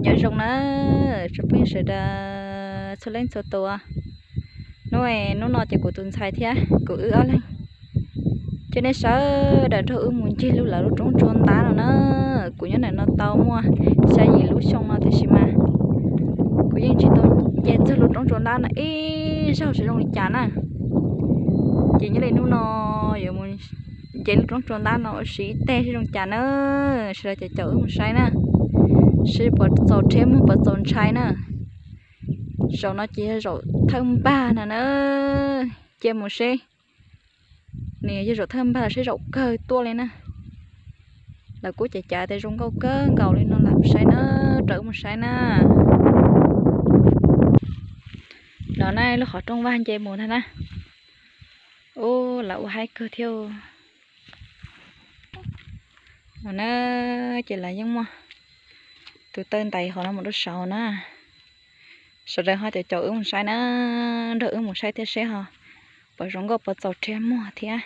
Nyob zoo na tsoom phooj ywg sawv daws txhua leej txhua tus. Hnub, hnub no ces kuv tus ntxhais thiab kuv wb ob leeg coj nej sawv daws nrog wb mus ncig lub, lawv lub roob tsua ntab no na. Kuv nyob ntawm no tau muaj xya yim lub xyoo no tiam sis mas kuv yeej tsis tau nce txog lub roob tsua ntab no ib zaug seb zoo li cas na. Ces nyob li hnub no yuav mus nce lub roob tsua ntab no ua si ib teg seb zoo cas na. Sawv daws caum caum wb mus saib na, seb puas txaus rhiab muag puas txaus ntshai na. Zaum no ces yog zaum thawj npag no na, cia mus seb. Nws yog zaum thawj npag los seb zaum kawg tuaj li na. Lawv kuj cav cav tias zoo nkauj kawg nkaus li no, lam saib na, raws wb mus saib na. No na lub qhov rooj vag nce mus ntag na. Ub, lawv ua haib kawg thiab. No na, ces lawv yeej muaj tus taw ntais qhov no mus rau saud na. Sawv daws ho caum caum wb mus saib na, nrog wb mus saib thiab seb ho puas zoo nkauj puas txaus rhiab muag thiab.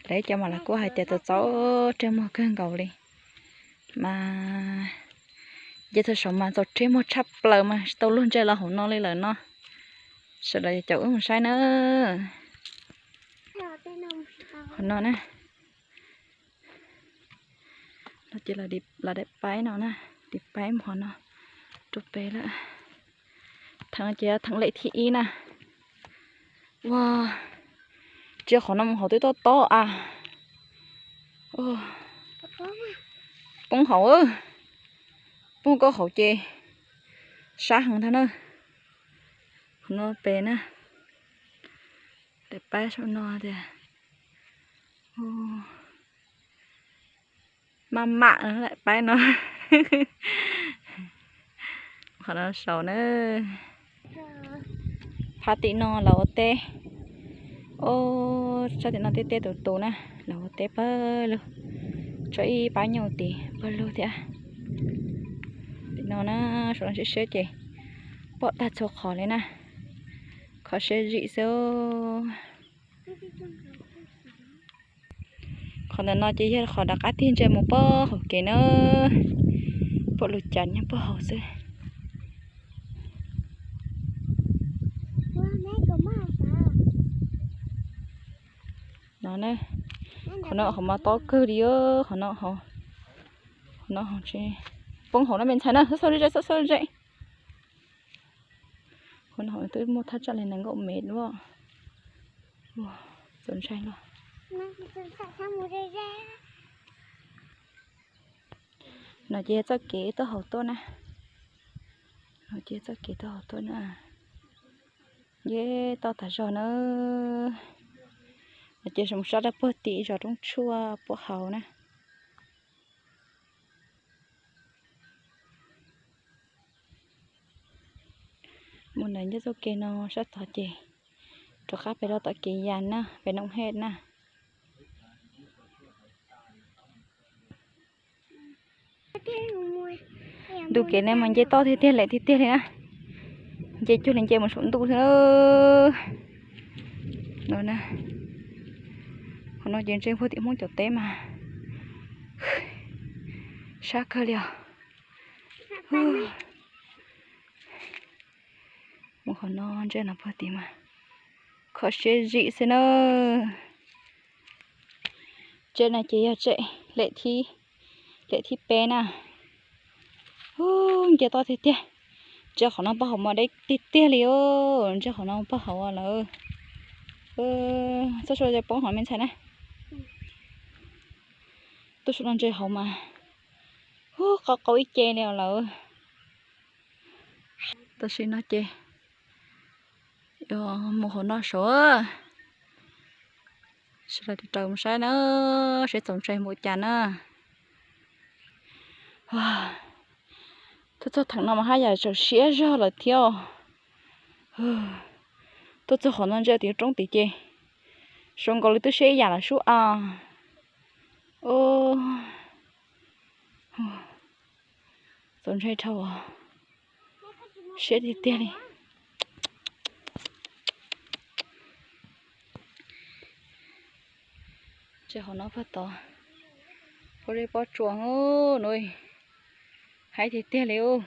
Lawv cov mas lawv kuj hais tias txaus txaus rhiab muag kawg nkaus li. Mas nce txog saud mas txaus rhiab muag tshaj plaws mas tsis tau luag ntse los hauv no li lawm no. Sawv daws caum wb mus saib na. Qhov no na. No ces lawv daim paib no na, daim paib mus qhov no rau pem lawm. Theem no ces theem lem thib ib na. Ua, tsis qhov no mus hauv twb tob tob a. Poob hauv, poob koj hauv ces sab heev ntag na. Qhov no pem na, daim paib saum no tias maj mam daim paib no. Qhov no saud na. Phab tim no lawv ua teb. Ub, sab tim no tej tej tus tus na, lawv ua teb pawg lug, tso ib pab nyuj tid pawg lug thiab. Tim no na, saum no siab siab ces pom tag txhua qhov li na. Kho siab zim xwb. Qhov ntawm no ces yog qhov rov qab tig ntsia mus pog hauv kev na, pom lub cas nyob pog hauv xwb. No, qhov no qhov mas tob kawg li, qhov no, qhov no tsis poob hauv no me ntxhais na, xab xab ze, xab xab ze. Qhov no twb muaj thaj tsam li nees nkaum mev luaj. Txaus ntshai los. No ces yog txoj kev tuaj hauv tuaj na. No ces yog txoj kev tuaj hauv tuaj na. Yej toj tas zog na. No ces mus sab rau puag tim zos Roob Tshuaj puag hauv na. Mus ntawm ncauj txoj kev no sab tod ces rov qab pem rau tom kev yas na, pem Noom Hej na. Ntu kev no mas nce toj tiag tiag lawm tiag tiag li na. Nce cuag li nce mus saum ntuj xwb. No na, qhov no ces ntsia puag tim Hmoob cov teb mas sab kawg li os. Mus qhov no ntsia no puag tim mas kho siab zim xwb na. Tsev no ces yog tsev lem thib, lem thib peb na. Ub, nce toj tiag tiag. Ntsia qhov no pog hauv mas deb tiag tiag li os. Ntsia qhov no pog hauv lawm. Txoj sua poob hauv me ntxhais na. Tuaj saum no ntsia hauv mas, ub, qau qau ib ce li lawm. Tam sim no ces mus hauv no saud, sawv daws raws mus saib na, seb txaus ntshai npaum cas na. Tuaj txog theem no mas haj yam tseem siab zog lawm thiab. Tuaj txog qhov no ntsia tim roob tid ces zoo nkaus li twb siab ib yam lawm sub a. Txaus ntshai dhau, siab tiag tiag li. Ntsia qhov no pog tod, pob zeb pob tsuas no, Haib tiag tiag li ub.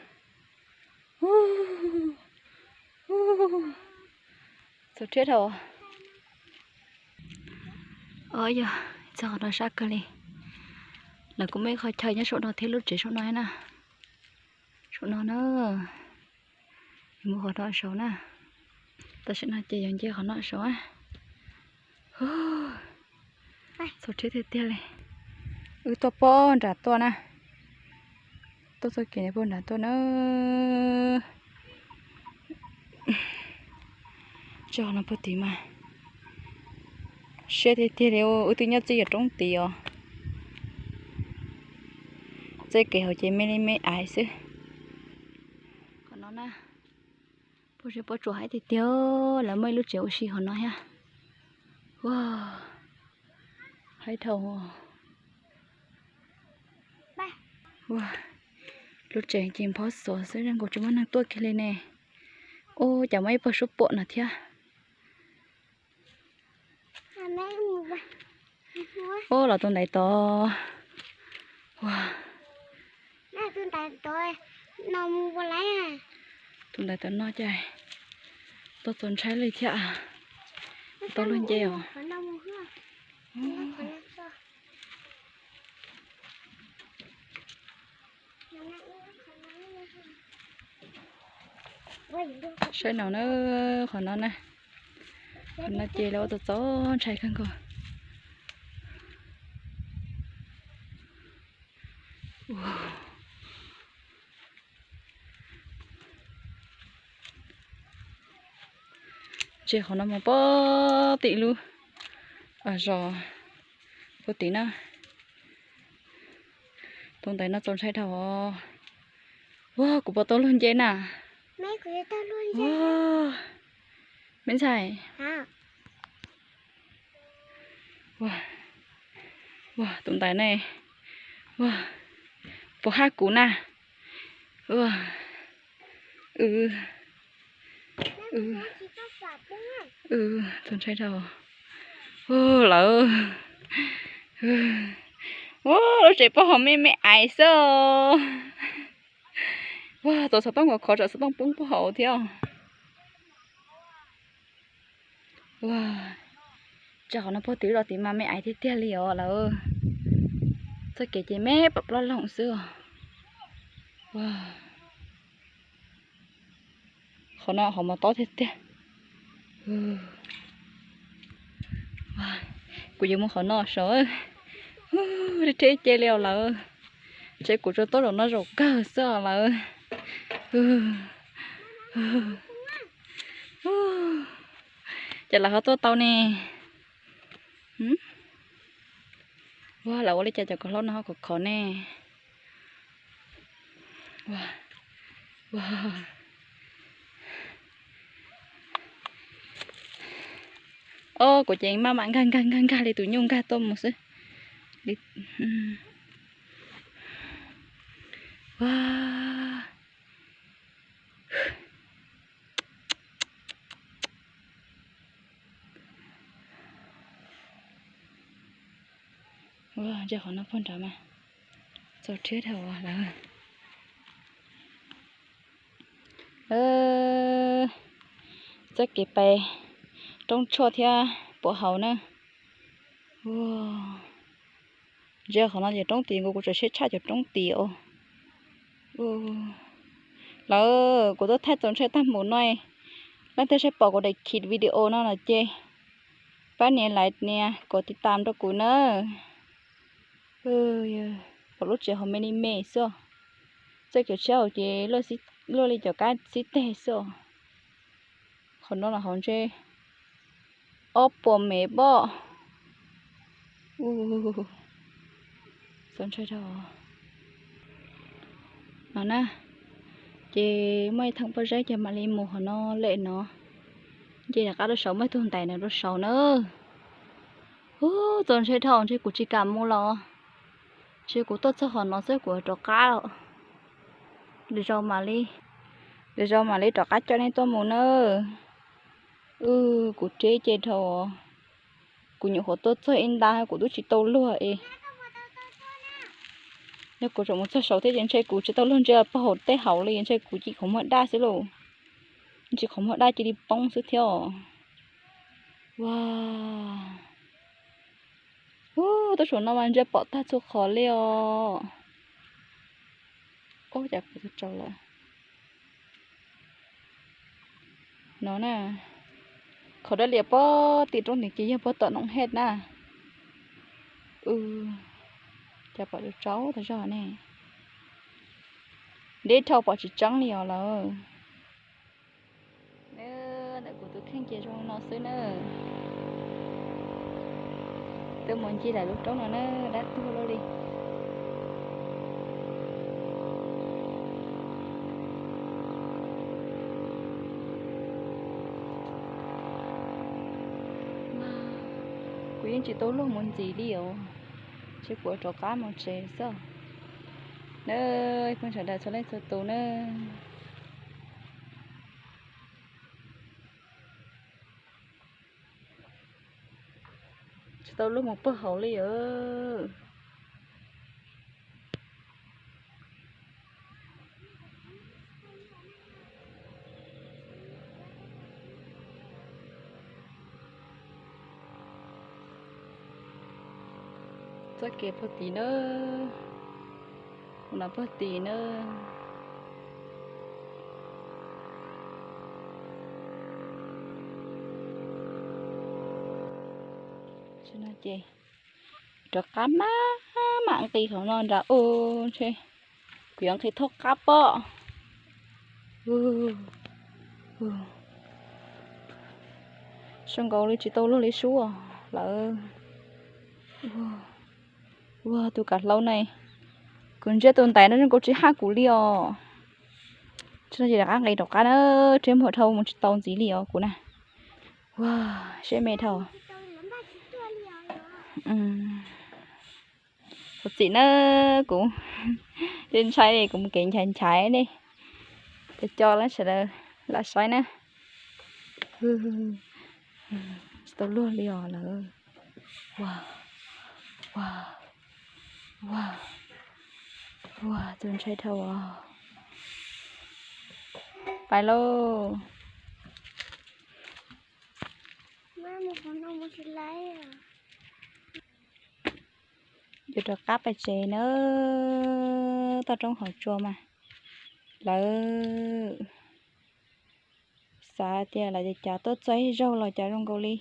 Txaus rhiab dhau. O yog, txog qhov no sab kawg li. Lawv kuj muaj ib qho chaw nyob saum no thiab, lub tsev saum no na. Saum no na. Mus qhov no saud na. Tam sim no ces yuav nce qhov no saud. Txaus rhiab tiag tiag li. Wb tuaj pog nram tuaj na. Tuaj txoj kev pog nram tuaj na. Tso no puag tid mas siab tiag tiag li, wb twb nyob txij yuav roob tid os. Txoj kev hauv ces me li me aiv xwb. Qhov no na, puag tsev puag tsuas haib tiag tiag, lawv muaj ib lub tsev ua si qhov no thiab. Ua, haib dhau. Ua, lub tsev ces nphob xuav xwb, zoo nkaus tsis muaj neeg tuaj kiag li ne. Ua cas muaj ib pawg suab puam no thiab. Ua los tus ntaiv tod. Ua, tus ntaiv tod no cas tuaj txaus ntshai li thiab. Tau luag nce os. Saib no na, qhov no na, qhov no ces lawv ua tau txaus ntshai kawg nkaus. Ntsia qhov no mus pog tim lub zos puag tim na. Tus ntaiv no txaus ntshai dhau. Ua, kuv puas tau luag nce na? Me ntxhais. Ua, tus ntaiv ne, ua, puas haj kuv na. Ua, txaus ntshai dhau. Ua, lawv, ua, lub tsev pog hauv me me aiv xwb. Ua, txaus xov tooj khov khov, tsam xov tooj poob pog hauv thiab. Ua, tso qhov no puag tim lub zos tid mas me aiv tiag tiag li os lawv. Txoj kev ces me pam plaub loog xwb os. Ua, qhov no hauv mos tob tiag tiag. Kuv yuav mus qhov no saud. Rhe rhe ce li os lawv. Ntshe kuv tsuas tuaj zaum no zaum kawg xwb os lawv. Ces lawv ho tuaj tau ne. Ua, lawv ua li cas cov kaus hlau no ho khov khov ne. Os, kuv ces maj mam nkag nkag nkag nkag li tus nyuj nkag tuaj mus xwb. Ua, ua, ntsia qhov no puag nrad mas txaus rhiab dhau lawm. Lawv txoj kev pais roob tshuaj thiab puab hauv na. Ua, ntsia qhov no ces roob tid, kuv tseem sib tshaj cov roob tid os. Lawv, kuv tuaj thaij txaus ntshai tag npaum no, leej twg saib pom kuv daim khiv video no no ces pab nias like nias kom tiv tam rau kuv na. Pom lub tsev hauv me li me xwb os. Txoj kev tshiab hauv ces luaj li cov kab xib teg xwb os. Qhov no los hauv ntshe ob puas mev pob. Txaus ntshai dhau. No na, ces muaj ib theem pob zeb ces mam li mus qhov no lem no. Nce rov qab rau saud, muaj ib tug ntais na rau saud na. Ub, txaus ntshai dhau, ntshe kuv tsis kam mus los. Ntshe kuv tuaj txog qhov no xwb kuv rov qab lawm. Lwm zaus mam li, lwm zaus mam li rov qab coj nej tuaj mus nawb. Wb, kuv rhe ce dhau. Kuv nyuam qhuav tuaj txog ib nta kuv twb tsis tau luag es. Yog kuv tseem mus txog saud thiab ces ntshe kuv tsis tau luag ntsia puag hauv tej hauv li, ntshe kuv cia qhov muag daj xwb lauj. Ntshe qhov muag daj cia li poob xwb thiab os. Ua, ub, tuaj saum no mas ntsia pom tag txhua qhov li os. Ub, cas kuv tau tsaus lawm. No na, qhov dab lias pob tim roob nws ces yog puag tom Noom Hej na. Cas pom tsaus tsaus zog ne. Deb dhau pom tsis tseeb li os lawm. Ntawm kuv tus kheej ces zoo no xwb na. Twb mus ncig lawm lub roob no na, dab tuag luaj li. Kuv yeej tsis tau luag mus ntxiv li os. Ntshe kuv rov qab mus tsev xwb na, phooj ywg sawv daws txhua leej txhua tus na. Tsis tau luag mus puag hauv li os. Txoj kev puag tim na, mus no puag tim na. Ces rov qab mam mam nqis qhov no nrad ub ntshe kuv yuav nqis thoob qab pob. Zoo nkaus li tsis tau luag li sub lawm. Ua, tus kav hlau ne, kuv ntsia tus ntaiv no zoo nkaus tsis haj kuv li os. Tsis no ces rov qab nqis rov qab na, rhiab muag dhau mus tsis tau ntxiv li os kuv na. Ua, siab me dhau. Thov txim na, kuv ntshai kuv mus kev nchaiv nchaiv ne, ces cov leej sawv daws lam saib na. Tsis tau luag li os lawm. Ua, ua, ua, ua, tus ntshai dhau os. Pais lauj. Yuav rov qab pais tsev na, toj roob hauv tsua mas lawv xav tias lawv ces cas tuaj txog ib zaug los cas zoo nkaus li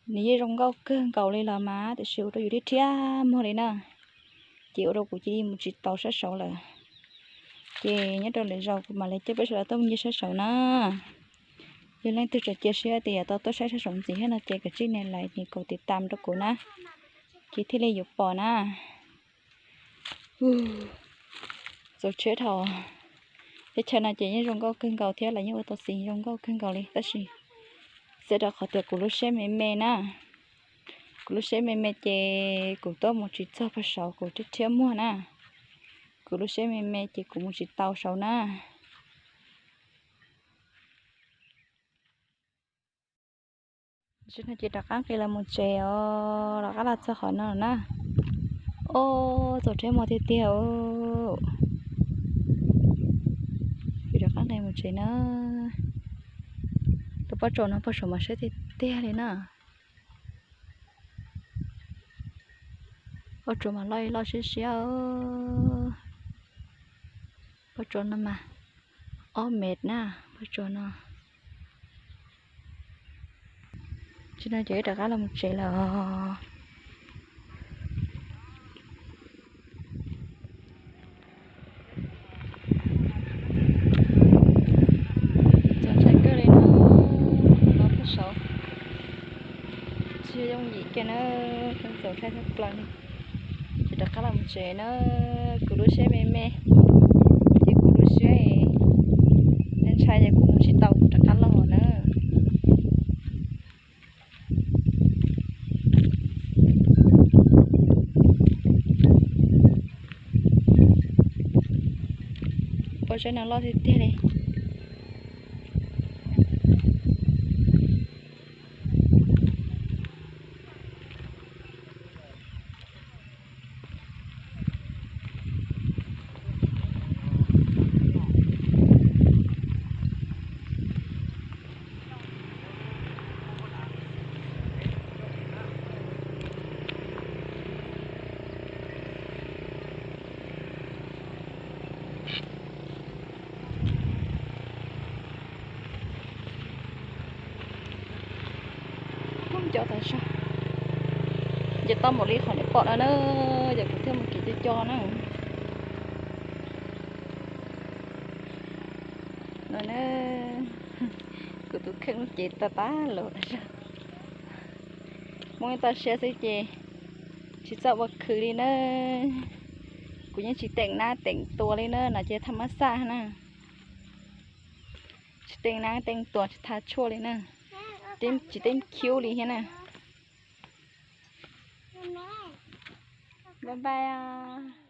nws yeej zoo nkauj kawg nkaus li los mas tiam sis ua rau yus rhiab rhiab muag li na, ces ua rau kuv cia li mus tsis tau sab saud lawm. Ces nyob rau lwm zaus kuv mam li coj peb sawv daws tuaj mus ncig sab saud na. Yog leej twg tseem cia siab tias yuav tau tuaj saib sab saud ntxiv thiab no ces kav tsij nias like nias kaum tiv tam rau kuv na, ces thiaj li yuav pom na. Txaus tsheb dhau. Teb chaws no ces yeej zoo nkauj kawg nkaus thiab lawv yeej ua tau txiv zoo nkauj kawg nkaus li tab sis txawm rau qhov tias kuv lub siab me me na, kuv lub siab me me ces kuv tuaj mus tsis txog pag saud kuv rhiab rhiab muag na, kuv lub siab me me ces kuv mus tsis tau saud na. Tsis no ces rov qab nqis los mus tsev os, rov qab los txog qhov no na. Ob, txaus rhiab muag tiag tiag. Ces rov qab nqis mus tsev na. Tus pob tsuas no pob tsuas mas siab tiag tiag li na. Pob tsuas mas loj loj siab siab. Pob tsuas no mas ob mev na, pob tsuas no. Tsis no ces wb rov qab los mus tsev lawm. Txaus ntshai kawg li no, los pag saud tsis yooj yim kiag na, txaus ntshai tshaj plaws li. Ces rov qab los mus tsev na, kuv lub siab me me, ces kuv lub siab ntshai ces kuv mus tsis tau kuv rov qab los na. Pob zeb no loj tiag tiag li. Nce toj npaum li qhov nej pom no na, ces kuv thiaj mus kev co co na. No na, kuv tus kheej lub cev tag tag lawm. Muaj ib toj siab xwb ces tsis txawj ua khwv li na. Kuv yeej tsis teem nab teem tuas li na, no ces thaj mab xaj na. Tsis teem nab teem tuas, tsis thav tshuaj li na. Tsis teem khiv li thiab na. Bye bye os.